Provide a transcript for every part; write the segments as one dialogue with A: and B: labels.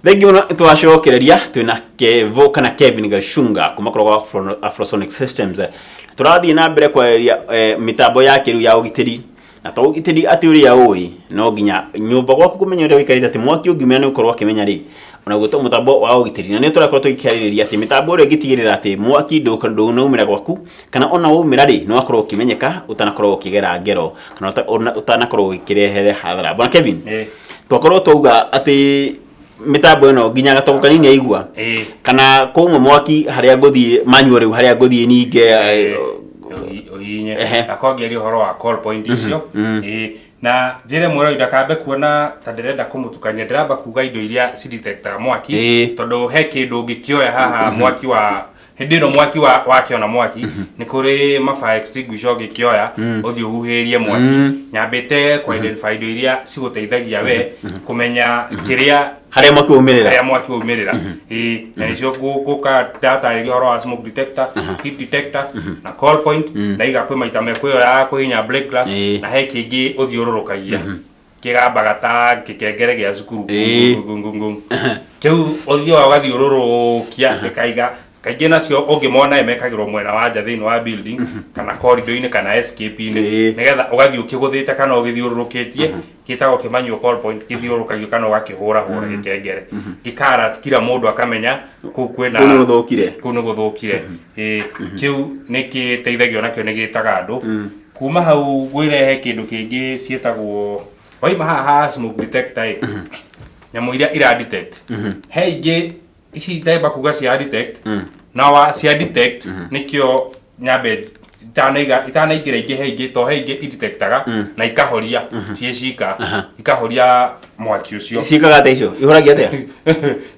A: Thengiũ mũno, twacokereria twĩna Kevo kana Kevin Gachunga kuma kũrĩa gwa Afrosonic Systems. Tũrathiĩ na mbere kwarĩrĩria mĩtambo ya kĩrĩu ya ũgitĩri, na to ũgitĩri atĩ ũrĩa ũĩ no nginya nyũmba gwaku kũmenya ũrĩa ũikarĩte, atĩ mwaki ũngiumĩra nĩ ũkorwo ũkĩmenya rĩ onaguo to mũtambo wa ũgitĩri. Na nĩ tũrakorwo tũgĩkĩarĩrĩria atĩ mĩtambo ĩrĩa ĩngĩtigĩrĩra atĩ mwaki ndũnaumĩra gwaku, kana ona waumĩra rĩ, nĩ wakorwo ũkĩmenyeka ũtanakorwo ũkĩgera ngero kana ũtanakorwo ũgĩkĩrehere hathara. Bwana Kevin, twakorwo twauga atĩ mĩtambo ĩno nginya gatogo kanini aigua kana kwauma mwaki harĩa ngũthiĩ manual, rĩu harĩa ngũthiĩ ningĩ
B: Ũhihinye na kongeria ũhoro wa call point icio. Ĩĩ, na njĩre mwĩrori ndakambe kuona ta ndĩrenda kũmũtukania. Ndĩramba kuga indo iria cidetectaga mwaki, tondũ he kĩndũ ũngĩkĩoya haha mwaki wa hĩndĩ ĩno mwaki wa wakĩona mwaki, nĩ kũrĩ ma fire extinguisher ũngĩkĩoya ũthiĩ ũhuhĩrĩrie mwaki. Nyambĩte kũ identify indo iria cigũteithagia we kũmenya kĩrĩa
A: harĩa mwaki waumĩrĩra.
B: Harĩa mwaki waumĩrĩra, ĩĩ, na nĩcio ngũka ndatarĩria ũhoro wa smoke detector, heat detector na call point. Ndaiga kwĩ maita me kwĩ ĩyo ya kũhihinya break glass, na he kĩngĩ ũthiũrũrũkagia kĩgambaga ta gĩkengere gĩa cukuru, ngung, ngung, ngung. Kĩu ũthiaga ũgathiũrũrũkia gĩkaiga. Kaingĩ nacio ũngĩmona mekagĩrwo mwena wa nja thĩinĩ wa building kana corridor-inĩ kana escape-inĩ, nĩgetha ũgathiĩ ũkĩgũthĩte kana ũgĩthiũrũrũkĩtie. Gĩtagwo kĩmanyuo call point, gĩthiũrũrũkagio kana ũgakĩhũrahũra gĩkengere gĩkara, kila mũndũ akamenya kũu kwĩna
A: Kũu nĩ gũthũkire.
B: Kũu nĩ gũthũkire. Ĩĩ, kĩu nĩ gĩteithagio nakĩo nĩ gĩtaga andũ. Kuma hau ngwĩre he kĩndũ kĩngĩ ciĩtagwo, waima haha ha smoke detector ĩ, nyamũ iria ira detect. He ingĩ ici ndemba kuga cia detect na wa cia detect, nĩkĩo nyambe itanaiga itanaingĩra ingĩ. He ingĩ to he ingĩ idetectaga na ikahoria ciĩ cika, ikahoria mwaki ũcio.
A: Ciĩkaga atĩa icio? Ihoragia atĩa?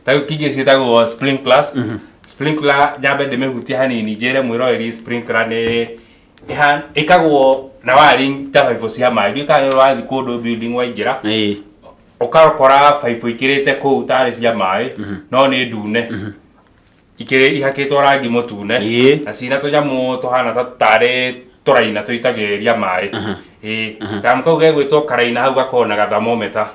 B: Ta rĩu kingĩ ciĩtagwo sprinklers. Sprinkler nyambe ndĩmĩhutie hanini njĩre mwĩroreri, sprinkler nĩ ĩkagwo na wiring ta baibũ cia maĩ. Ndiũĩ kana nĩ ũrathiĩ kũndũ building waingĩra ũgakora baibũ ikĩrĩte kũu tarĩ cia maĩ, no nĩ ndune, ikĩrĩ ihakĩtwo rangi mũtune, na cina tũnyamũ tũhana ta tarĩ tũraina tũitagĩrĩria maĩ. Ĩĩ, kanyamũ kau gegwĩtwo karaina hau gakoragwo na gathermometer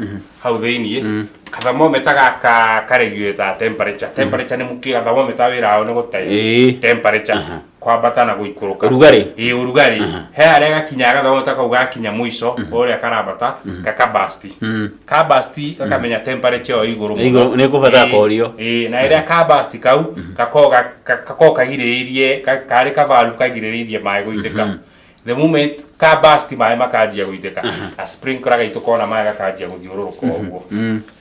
B: hau thĩiniĩ. Kathermometer gaka karegulate temperature. Temperature nĩ mũkĩ gathermometer wĩra wao nĩ gũte temperature kwambata na gũikũrũka.
A: Ũrugarĩ.
B: Ĩĩ, ũrugarĩ. He harĩa gakinyaga gathermometer kau gakinya mũico ũrĩa karambata gakabasti, kabasti gakamenya temperature ĩyo ĩ igũrũ mũno.
A: Igũrũ, nĩ kũbatara kũhorio.
B: Ĩĩ, na rĩrĩa kabasti kau gakoragwo gakoragwo kagirĩrĩirie karĩ kavalve kagirĩrĩirie maĩ gũitĩka. The moment kabasti, maĩ makanjia gũitĩka, a sprinkler gaitũ kona maĩ gakanjia gũthiũrũrũka ũguo.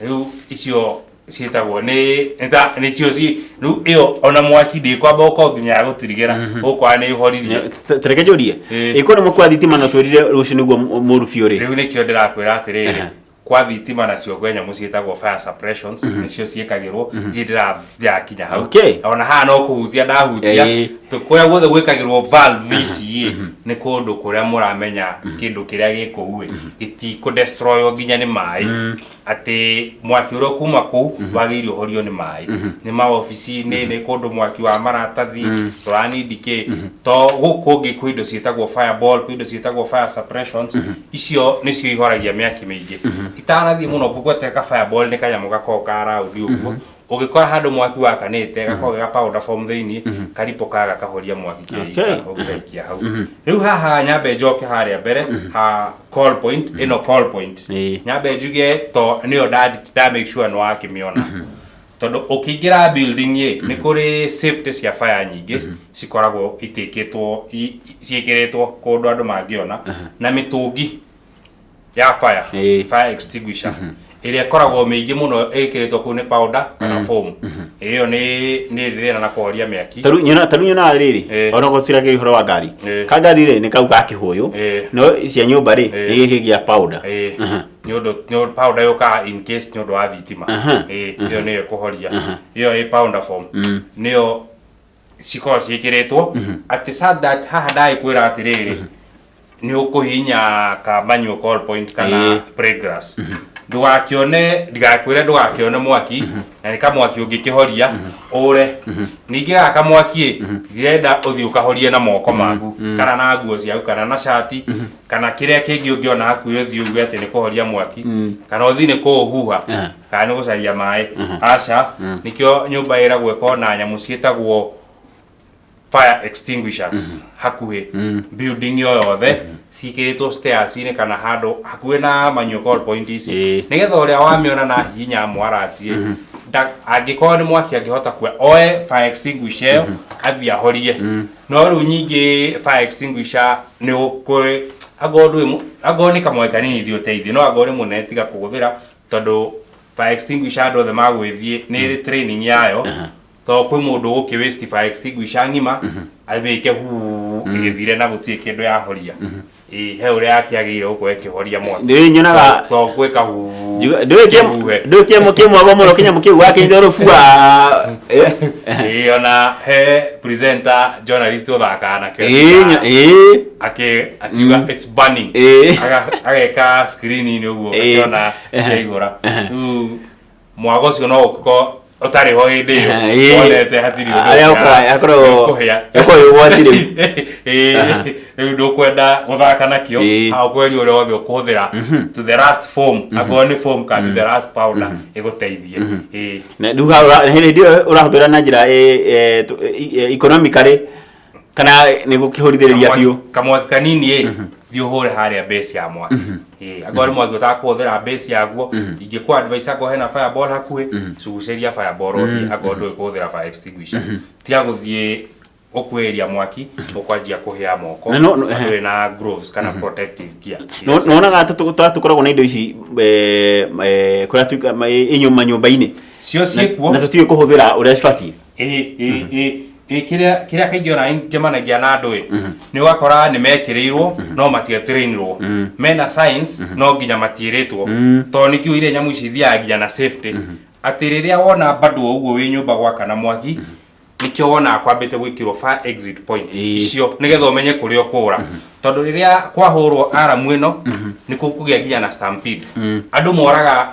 B: Rĩu icio ciĩtagwo nĩ ta nĩcio ci rĩu ĩyo ona mwaki ndĩkwamba gũkorwo nginya ya gũtirigĩra ũgũkora nĩ ĩhoririe.
A: Tareke njũrie. Ĩkorwo nĩ mwaki wa thitima na twĩrire rũciũ nĩguo mũru biũ rĩ?
B: Rĩu nĩkĩo ndĩrakwĩra atĩrĩrĩ, kwa thitima nacio kwĩ nyamũ ciĩtagwo fire suppressions, nĩcio ciĩkagĩrwo. Ndirĩ ndĩrakinya hau. Ona haha no kũhutia ndahutia. Kũrĩa guothe gwĩkagĩrwo valve ici ĩ, nĩ kũndũ kũrĩa mũramenya kĩndũ kĩrĩa gĩ kũu ĩ gĩtikũdestroywo nginya nĩ maĩ, atĩ mwaki ũrĩa kuma kũu wagĩrĩire ũhorio nĩ maĩ. Nĩ maobici-inĩ, nĩ kũndũ mwaki wa maratathi tũranindi kĩ to gũkũ kũngĩ. Kwĩ indo ciĩtagwo fireball, kwĩ indo ciĩtagwo fire suppressions, icio nĩcio ihoragia mĩaki mĩingĩ. Itanathiĩ mũno ngũgwete ka fireball nĩ kanyamũ gakoragwo ka round ũguo, ũngĩkora handũ mwaki wakanĩte gakoragwo ga powder form thĩinĩ, karipũkaga gakahoria mwaki keika. Ũngĩgaikia hau. Rĩu haha nyambe njoke harĩa mbere ha call point ĩno. Call point nyambe njuge to nĩyo nda make sure nĩ wakĩmĩona, tondũ ũkĩingĩra building ĩ nĩ kũrĩ safety cia fire nyingĩ cikoragwo itĩkĩtwo ciĩkĩrĩtwo kũndũ andũ mangĩona, na mĩtũngi ya fire, fire extinguisher ĩrĩa ĩkoragwo mĩingĩ mũno ĩkĩrĩtwo kũu nĩ powder kana foam. Ĩyo nĩ thĩna na kũhoria mĩaki.
A: Tarĩu nyonaga rĩrĩ, ona gũtiragĩria ũhoro wa ngari, ka ngari rĩ nĩ kau ga kĩhũyũ, no cia nyũmba rĩ nĩ gĩkĩ gĩa powder.
B: Nĩ ũndũ powder yũkaga in case nĩ ũndũ wa thitima. Ĩĩ, ĩyo nĩyo ĩkũhoria, ĩyo ĩ powder form nĩyo cikoragwo ciĩkĩrĩtwo atĩ so that haha ndagĩkwĩra atĩrĩrĩ, nĩ ũkũhihinya ka manual call point kana break glass. Ndũgakĩone, ndigakwĩre ndũgakĩone mwaki, na nĩ kamwaki ũngĩkĩhoria ũre. Ningĩ gaka kamwaki ĩ, ndirenda ũthiĩ ũkahorie na moko maku, kana na nguo ciaku, kana na cati, kana kĩrĩa kĩngĩ ũngĩona hakuhĩ ũthiĩ uge atĩ nĩ kũhoria mwaki, kana ũthiĩ nĩ kũũhuha, kana nĩ gũcaria maĩ. Aca, nĩkĩo nyũmba ĩragwo ĩkorwo na nyamũ ciĩtagwo fire extinguishers hakuhĩ building yo yothe, ciĩkĩrĩtwo stairs-inĩ kana handũ hakuhĩ na manual call point ici, nĩgetha ũrĩa wamĩona na hihinya mwarati angĩkorwo nĩ mwaki angĩhota kuoya, oe fire extinguisher ĩyo athiĩ ahorie. No rĩu nyingĩ fire extinguisher nĩ ũkwĩ angorwo ndũĩ angorwo nĩ kamwaki kanini, thiĩ ũteithie, no angorwo nĩ mũnene, tiga kũhũthĩra, tondũ fire extinguisher andũ othe magwĩthiĩ nĩ ĩrĩ training yayo, tondũ kwĩ mũndũ ũgũkĩ waste fire extinguisher ng'ima amĩke huu ĩgĩthire na gũtirĩ kĩndũ yahoria. Ĩ he ũrĩa yakĩagĩrĩire gũkorwo ĩkĩhoria mwaki.
A: Nĩ nyonaga
B: to gwĩka huu
A: ndũĩ
B: kĩhuhe.
A: Ndũĩ kĩmwe kĩmwago mũno kĩnyamũ kĩu wakĩnyita rũbua.
B: Ĩ ona he presenter journalist ũthakaga nakĩo. Akiuga, "It's burning." Ageka screen-inĩ ũguo, akĩona kĩaihũra. Rĩu mwago ũcio no ũkorwo ũtarĩ ho hĩndĩ ĩyo, wonete hatirĩ ũndũ.
A: Arĩa akoragwo
B: kũhĩa.
A: Ĩkoragwo ĩ ũgwati rĩu.
B: Rĩu ndũkwenda gũthaka nakĩo. Ũkweria ũrĩa wothe ũkũhũthĩra to the last foam, akorwo nĩ foam kana to the last powder ĩgũteithie.
A: Na rĩu hau hĩndĩ ĩyo ũrahũthĩra na njĩra economically kana nĩ gũkĩhũrithĩrĩria biũ.
B: Kamwaki kanini ĩ, thiĩ ũhũre harĩa base ya mwaki. Angorwo nĩ mwaki ũtakũhũthĩra base yaguo, ingĩkũ advise, angorwo hena fireball hakuhĩ, cugucĩria fireball ũthiĩ. Angorwo ndũĩ kũhũthĩra fire extinguisher, tiga gũthiĩ gũkuhĩrĩria mwaki, ũkwanjia kũhĩa moko
A: Na
B: ndũrĩ na gloves kana protective gear.
A: Nonaga tũkoragwo na indo ici kũrĩa ĩ manyũmba-inĩ
B: Cio ciĩkuo.
A: Na tũtiũĩ kũhũthĩra ũrĩa cibatiĩ.
B: Ĩ kĩrĩa kaingĩ ona njemanagia na andũ ĩ, nĩ ũgakora nĩ mekĩrĩirwo no matiatrainirwo, mena science no nginya matiĩrĩtwo, tondũ nĩkĩo iria nyamũ ici ithiaga nginya na safety, atĩ rĩrĩa wona bado ũguo wĩ nyũmba gwakana mwaki, nĩkĩo wonaga kwambĩte gwĩkĩrwo fire exit point icio, nĩgetha ũmenye kũrĩa ũkũra, tondũ rĩrĩa kwahũrwo aramu ĩno nĩ kũkũgĩa nginya na stampede, andũ moraga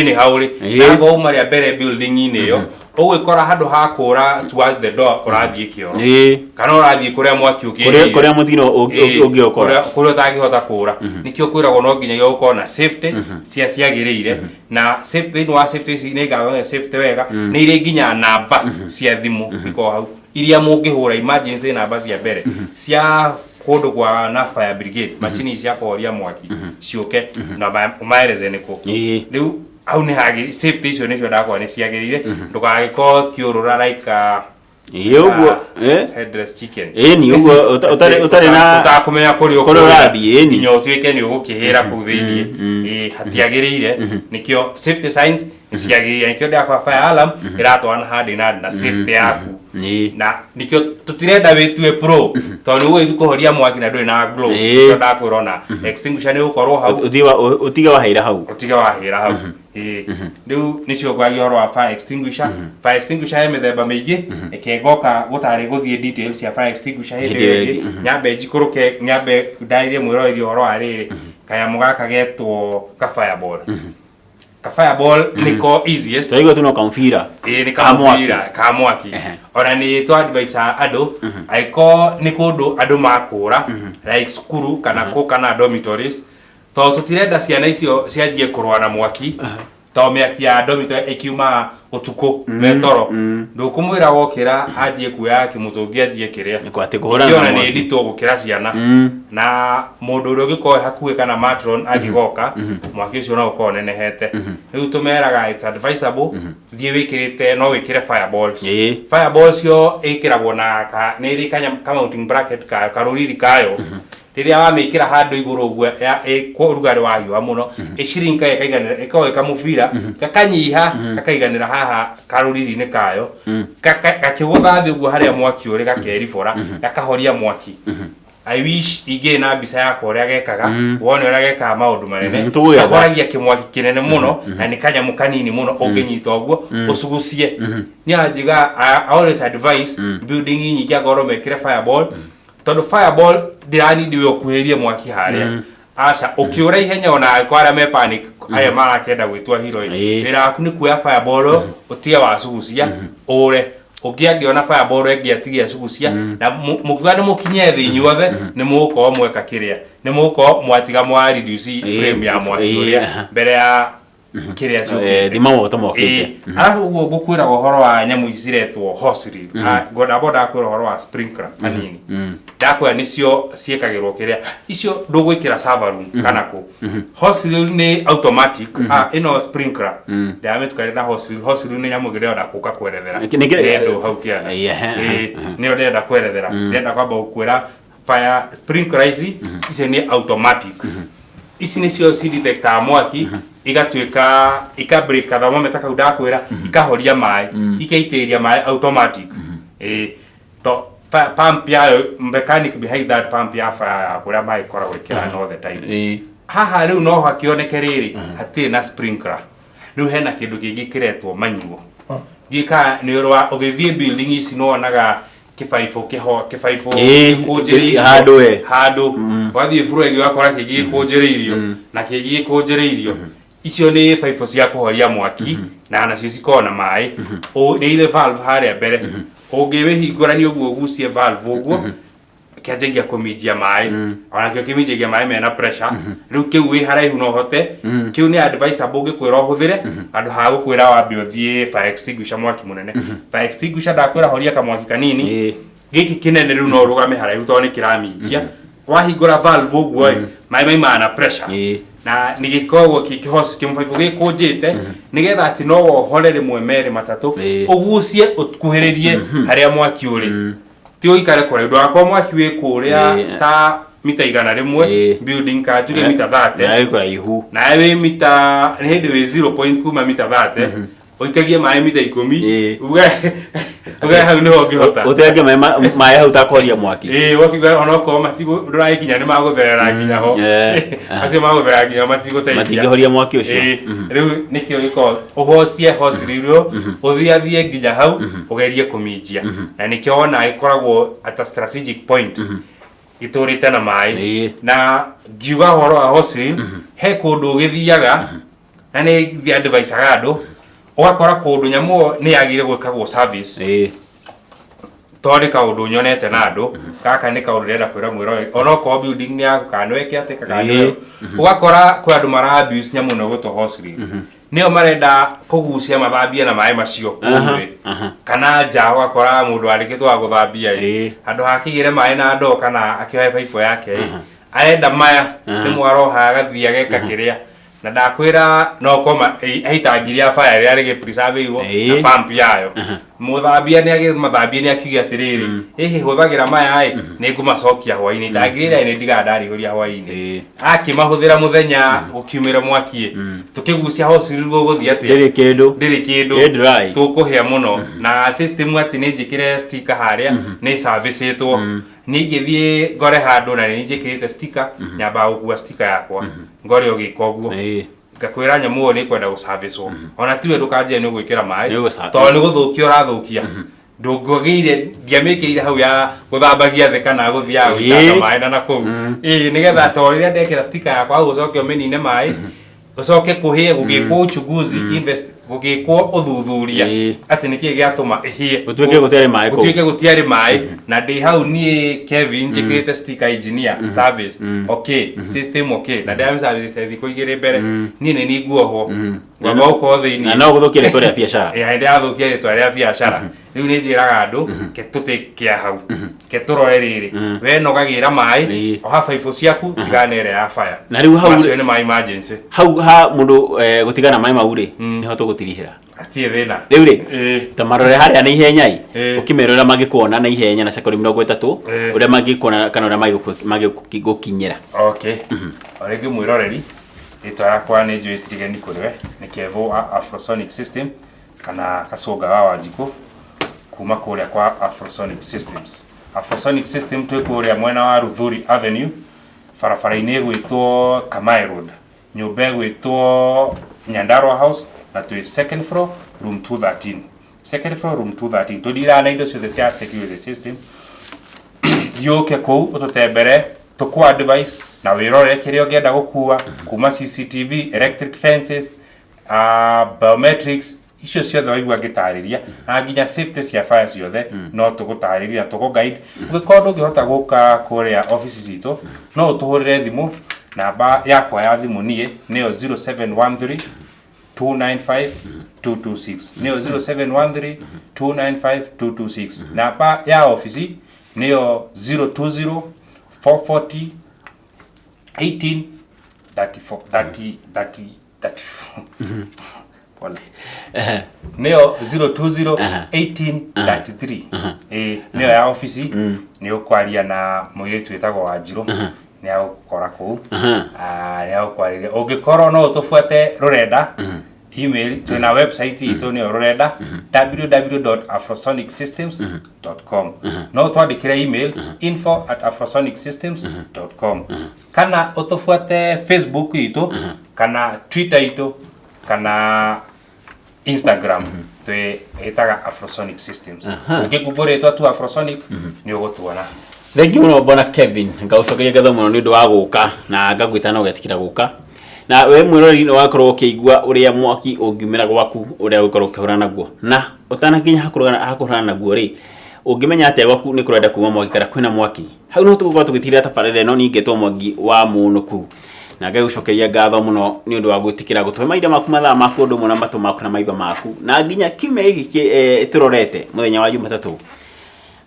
B: anyhow rĩ. Nanga uma rĩa mbere building-inĩ ĩyo, ũgwĩkora handũ ha kũra towards the door, ũrathiĩ kĩoro kana ũrathiĩ kũrĩa mwaki
A: kũrĩa ũkĩrĩire. Kũrĩa mũtino ũngĩũkora.
B: Kũrĩa ũtangĩhota kũra. Nĩkĩo kwĩragwo no nginyagia gũkorwo na safety cia ciagĩrĩire, na safety thĩinĩ wa safety ici nĩ ngatho safety wega, nĩ irĩ nginya namba cia thimũ ikoragwo hau iria mũngĩhũra emergency, namba cia mbere cia kũndũ kwa na fire brigade, macini cia kũhoria mwaki ciũke na maereze nĩkũ. Rĩu hau nĩ hagĩ safety icio nĩcio ndakora nĩ ciagĩrĩire, ndũgagĩkorwo ũkĩũrũra like a
A: Ũguo
B: headless chicken.
A: Ĩĩ, ni ũguo ũtarĩ na
B: ũtakũmenya kũrĩa
A: kũrĩa ũrathiĩ, ĩni.
B: Nginya ũtuĩke nĩ ũgũkĩhĩra kũu thĩiniĩ. Hatiagĩrĩire. Nĩkĩo safety signs nĩ ciagĩrĩire, nĩkĩo ndĩrakora fire alarm ĩratwarana hand in hand na safety yaku. Na nĩkĩo tũtirenda wĩtue pro, tondũ nĩ ũgũgĩthiĩ kũhoria mwaki na ndũrĩ na gloves. Nĩkĩo ndakwĩra ona extinguisher nĩ ũgũkorwo hau.
A: Ũtige waheira hau.
B: Ũtige wahĩra hau. Rĩu nĩcio ngwaria ũhoro wa fire extinguisher. Fire extinguisher he mĩthemba mĩingĩ. Reke ngoka gũtarĩ gũthiĩ details cia fire extinguisher hĩndĩ
A: Hĩndĩ
B: ĩyo
A: ĩyo
B: ĩngĩ. Nyambe njikũrũke, nyambe ndarĩrie mwĩroreri ũhoro wa rĩrĩ kanyamũ gaka getwo ka fireball. Ka fireball nĩko easiest.
A: Twaigua tu no kamũbira
B: Ĩĩ, nĩ
A: ka mwaki.
B: Kamũbira ka mwaki. Ona nĩ tũ advise andũ, angĩkorwo nĩ kũndũ andũ makũra like cukuru kana kũ kana dormitories, tondũ tũtirenda ciana icio cianjie kũrũa na mwaki, tondũ mĩaki ya dormitory ĩkiumaga ũtukũ metoro, ndũkũmwĩra wokĩra anjie kuoya kĩmũtũngi anjie kĩrĩa.
A: Nĩ atĩ kũhũrana
B: Ningĩ
A: na
B: ona nĩ
A: mwaki.
B: nditũ gũkĩra ciana, na mũndũ ũrĩa ũngĩkorwo hakuhĩ kana matron angĩgoka, mwaki ũcio no ũkorwo ũnenehete. Rĩu tũmeraga it's advisable thiĩ wĩkĩrĩte, no wĩkĩre fireballs. Fireballs cio ĩkĩragwo na ka, nĩ ĩrĩ ka mounting bracket kayo, karũriri kayo, rĩrĩa wamĩkĩra handũ igũrũ ũguo kwa ũrugarĩ wahiũha mũno, ĩcirinkaga ĩkaiganĩra, ĩkoragwo ĩ kamũbira gakanyiha kakaiganĩra haha karũriri-inĩ kayo, gakĩgũtha thĩ ũguo harĩa mwaki ũrĩ, gakeribũra gakahoria mwaki. I wish ingĩ na mbica yakwa ũrĩa gekaga, wone ũrĩa gekaga maũndũ manene.
A: Nĩtũgũgĩetha.
B: Kahoragia kĩmwaki kĩnene mũno, na nĩ kanyamũ kanini mũno ũngĩnyita ũguo ũcugucie. Niĩ anjiga I always advise building nyingĩ angorwo mekĩre fireball, tondũ fireball ndĩranindi we ũkuhĩrĩrie mwaki harĩa. Aca, ũkĩũra ihenya ona angĩkorwo arĩa me panic aya marakĩenda gwĩtua hero ĩ, wĩra waku nĩ kuoya fireball, ũtige wacugucia ũre. Ũngĩ angĩona fireball ĩngĩ atige acugucia, na mũkiuga nĩ mũkinye thĩ inyuothe, nĩ mũgũkorwo mweka kĩrĩa, nĩ mũgũkorwo mwatiga mwa reduce flame ya mwaki ũrĩa mbere ya kĩrĩa ciũkĩte.
A: Thima moto mokĩte.
B: Arabu ũguo ngũkwĩraga ũhoro wa nyamũ ici ciretwo hose reel. Ah, ngwenda ndakwĩra ũhoro wa sprinkler hanini. Ndakwĩra nĩcio ciĩkagĩrwo kĩrĩa icio ndũgwĩkĩra server room kana kũ. Hose reel nĩ automatic. Ah, ĩno sprinkler ndĩramĩtukania na hose reel. Hose reel nĩ nyamũ ĩngĩ ndĩrenda gũka kwerethera. Nĩ ndũ hau kĩanda. Nĩyo ndĩrenda kwerethera. Ndĩrenda kwamba gũkwĩra fire sprinkler ici icio nĩ automatic. Ici nĩcio cidetectaga mwaki, igatuĩka ika break thermometer kau ndakwĩra, ikahoria maĩ, ikaitĩrĩria maĩ automatic. To pump yayo, mechanic behind that pump ya fire ya kũrĩa maĩ ĩkoragwo ĩkĩrana all the time. Haha rĩu no hakĩoneke rĩrĩ hatirĩ na sprinkler. Rĩu hena kĩndũ kĩngĩ kĩretwo manual. Ndiũĩ kana nĩ ũrĩ ũgĩthiĩ building ici nĩ wonaga kĩbaibũ kĩho kĩbaibũ gĩkũnjĩrĩirio
A: handũ we.
B: Handũ ũgathiĩ floor ĩngĩ ũgakora kĩngĩ gĩkũnjĩrĩirio na kĩngĩ gĩkũnjĩrĩirio. Icio nĩ baibũ cia kũhoria mwaki na nacio cikoragwo na maĩ. Nĩ irĩ valve harĩa mbere, ũngĩwĩhingũrania ũguo ũgucie valve ũguo, kĩanjagia kũminjia maĩ. Onakĩo kĩminjagia maĩ mena pressure. Rĩu kĩu wĩ haraihu no ũhote. Kĩu nĩ advisable ũngĩkwĩra ũhũthĩre handũ ha gũkwĩra wambe ũthiĩ fire extinguisher. Mwaki mũnene, fire extinguisher ndakwĩra horia kamwaki kanini. Gĩkĩ kĩnene rĩu no ũrũgame haraihu tondũ nĩ kĩraminjia. Wahingũra valve ũguo ĩ, maĩ maimaga na pressure. Na nĩ gĩkoragwo kĩ kĩhoci kĩmũbaibũ gĩkũnjĩte nĩgetha atĩ no wohore rĩmwe, merĩ, matatũ, ũgucie ũkuhĩrĩrie harĩa mwaki ũrĩ, ti ũikare kũraihu. Ndũgakorwo mwaki wĩ kũrĩa ta mita 100, building ka njuge mita 30,
A: Nawe kũraihu.
B: Nawe wĩ mita nĩ hĩndĩ wĩ 0 point kuma mita 30, ũikagie maĩ mita 10, uge hau nĩho ũngĩhota.
A: Ũtenge maĩ maĩ hau takũhoria mwaki.
B: Ĩĩ, wakiuga onokorwo matigũ ndũragĩkinya nĩ magũtherera nginya ho. Acio magũtherera nginya matigũteithia.
A: Matingĩhoria mwaki ũcio.
B: Rĩu nĩkĩo gĩkoragwo ũhocie hose reel ũthiathiĩ nginya hau ũgerie kũminjia, na nĩkĩo wona ĩkoragwo at a strategic point itũrĩte na maĩ. Na ngiuga ũhoro wa hose reel, he kũndũ ũgĩthiaga na nĩ adviceaga andũ, ũgakora kũndũ nyamũ ĩyo nĩ yagĩrĩire gwĩkagwo service, tondũ nĩ kaũndũ nyonete na andũ. Gaka nĩ kaũndũ ndĩrenda kwĩra mwĩroreri, onokorwo building nĩ yaku kana nĩweke atĩ kana nĩwe, ũgakora kwĩ andũ mara abuse nyamũ ĩno ĩgwĩtwo hose reel. Nĩo marenda kũgucia mathambie na maĩ macio kũu thĩ kana nja. Ũgakora mũndũ wandĩkĩtwo wa gũthambia ĩ, handũ ha akĩgĩre maĩ na ndoo kana akĩohe baibũ yake ĩ, arenda maya nĩmo aroha agathiĩ ageka kĩrĩa. Na ndakwĩra no koma itangi rĩa fire rĩrĩa rĩgĩpreserve-irwo na pump yayo, mũthambia nĩ agĩmathambia nĩ akiuge atĩrĩrĩ, ĩhĩ hũthagĩra maya ĩ, nĩ ngũmacokia hwainĩ. Itangi rĩrĩa nĩ ndigaga ndarĩihũria hwainĩ. Akĩmahũthĩra mũthenya, gũkiumĩra mwaki ĩ, tũkĩgucia hose rĩu gũgũthiĩ atĩa?
A: Ndĩrĩ kĩndũ.
B: Ndĩrĩ kĩndũ.
A: Ĩ dry.
B: Tũkũhĩa mũno na system atĩ nĩ njĩkĩre sticker harĩa nĩ servicĩtwo. Niĩ ingĩthiĩ ngore handũ na nĩ njĩkĩrĩte sticker, nyambaga gũkua sticker yakwa ngore ũgĩka ũguo, ngakwĩra nyamũ ĩyo nĩ ĩkwenda gũcabicwo. Ona tiwe ndũkanjĩre nĩ ũgwĩkĩra maĩ, tondũ nĩ gũthũkia ũrathũkia. Ndũngĩgĩire ndiamĩkĩire hau ya gũthambagia thĩ kana gũthiaga gũitanga maĩ na nakũu. Ĩĩ, nĩgetha to rĩrĩa ndekĩra sticker yakwa hau ũcoke ũmĩnine maĩ, ũcoke kũhĩe gũgĩkwo uchunguzi invest gũgĩkwo ũthuthuria atĩ nĩkĩĩ gĩatũma ĩhĩe.
A: Gũtuĩke gũtiarĩ maĩ kũu.
B: Gũtuĩke gũtiarĩ maĩ na ndĩ hau niĩ Kevin njĩkĩrĩte sticker, engineer service okay, system okay, na ndĩramĩ service thikũ 2 mbere, niĩ nĩ niĩ nguohwo ngwamba gũkorwo thĩinĩ.
A: Na no gũthũkie rĩtwa rĩa biacara.
B: Ĩ, ndĩrathũkia rĩtwa rĩa biacara. Rĩu nĩ njĩraga andũ ke tũtĩkĩa hau, ke tũrore rĩrĩ we nogagĩra maĩ, oha baibũ ciaku, tigana na ĩrĩa ya fire.
A: Na rĩu hau
B: macio nĩ ma emergency.
A: Hau ha mũndũ gũtigana maĩ mau rĩ, nĩho tũgũtirihĩra.
B: Hatirĩ thĩna.
A: Rĩu rĩ, ta marore harĩa na ihenya ĩ, ũkĩmera ũrĩa mangĩkuona na ihenya na sekondi 30, ũrĩa mangĩkuona kana ũrĩa mangĩgũkinyĩra.
B: Okay, o rĩngĩ mwĩroreri, rĩtwa yakwa nĩ njũĩ tirigeni kũrĩ we, nĩ Kevo wa Afrosonic System kana Kacũnga wa Wanjikũ kuma kũrĩa kwa Afrosonic Systems. Afrosonic System twĩ kũrĩa mwena wa Ruthuri Avenue, barabara-inĩ ĩgwĩtwo Kamae Road, nyũmba ĩgwĩtwo Nyandarua House, na twĩ second floor, room 213, second floor, room 213. Tũndiraga na indo ciothe cia security system. Thiũke kũu ũtũtembere. Tũkũ advice na wĩrore kĩrĩa ũngĩenda gũkua kuma CCTV, electric fences, biometrics, icio ciothe waigua ngĩtarĩria, na nginya safety cia fire ciothe no tũgũtarĩria na tũkũ guide. Ũngĩkorwo ndũngĩhota gũka kũrĩa obici citũ, no ũtũhũrĩre thimũ. Namba yakwa ya thimũ niĩ nĩyo 0713 295 226, nĩyo 0713 295 226. Namba ya obici nĩyo 020 440 18 34 30 30 34. Pole. Nĩyo 020 18 33. Ĩĩ, nĩyo ya obici. Nĩ ũkwaria na mũirĩtu wĩtagwo Wanjirũ, nĩ agũkora kũu. Ah, nĩ agũkwarĩria. Ũngĩkorwo no ũtũbuate rũrenda, email, twĩna website itũ, nĩyo rũrenda www.afrosonicsystems.com. No ũtwandĩkĩre email info@afrosonicsystems.com, kana ũtũbuate Facebook itũ, kana Twitter itũ, kana Instagram, twĩ ĩtaga Afrosonic Systems. Ũngĩ rĩtwa tu Afrosonic nĩ ũgũtuona.
A: Thengiũ mũno, bwana Kevin. Ngagũcokeria ngatho mũno nĩ ũndũ wa gũka, na ngagwĩta na ũgetĩkĩra gũka. Na we mwĩroreri nĩ wakorwo ũkĩigua ũrĩa mwaki ũngiumĩra gwaku, ũrĩa ũgũkorwo ũkĩhũrana naguo. Na ũtanakinya hakũhũrana naguo rĩ, ũngĩmenya atĩa gwaku nĩ kũrenda kuma mwaki kana kwĩna mwaki? Hau no tũgũkorwo tũgĩtigĩrĩra tabarĩra ĩno. Ningĩtwo Mwangi wa Mũnũku, na ngagũcokeria ngatho mũno nĩ ũndũ wa gwĩtĩkĩra gũtũhe mahinda maku, mathaa maku, ũndũ ũmwe na matũ maku na maitho maku. Na nginya kiumia gĩkĩ tũrorete mũthenya wa Jumatatũ,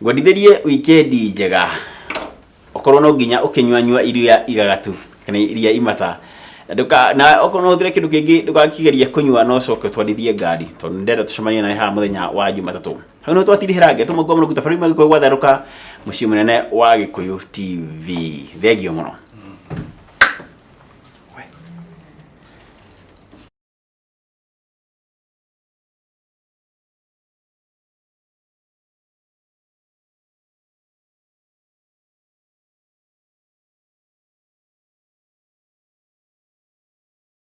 A: ngwendithĩrie wikendi njega. Okorwo no nginya ũkĩnyuanyua iria igagatu kana iria imata, nduka na okorwo no ũhũthĩre kĩndũ kĩngĩ, ndũgakĩgerie kũnyua no ũcoke ũtwarithie ngari, tondũ nĩndĩrenda tũcemanie nawe haha mũthenya wa Jumatatũ. Hau no twatirihĩra ngetwo Mwangi wa Mũnũku, tabarĩra Gĩkũyũ gwatherũka, mũciĩ mũnene wa Gĩkũyũ TV. Thengio mũno.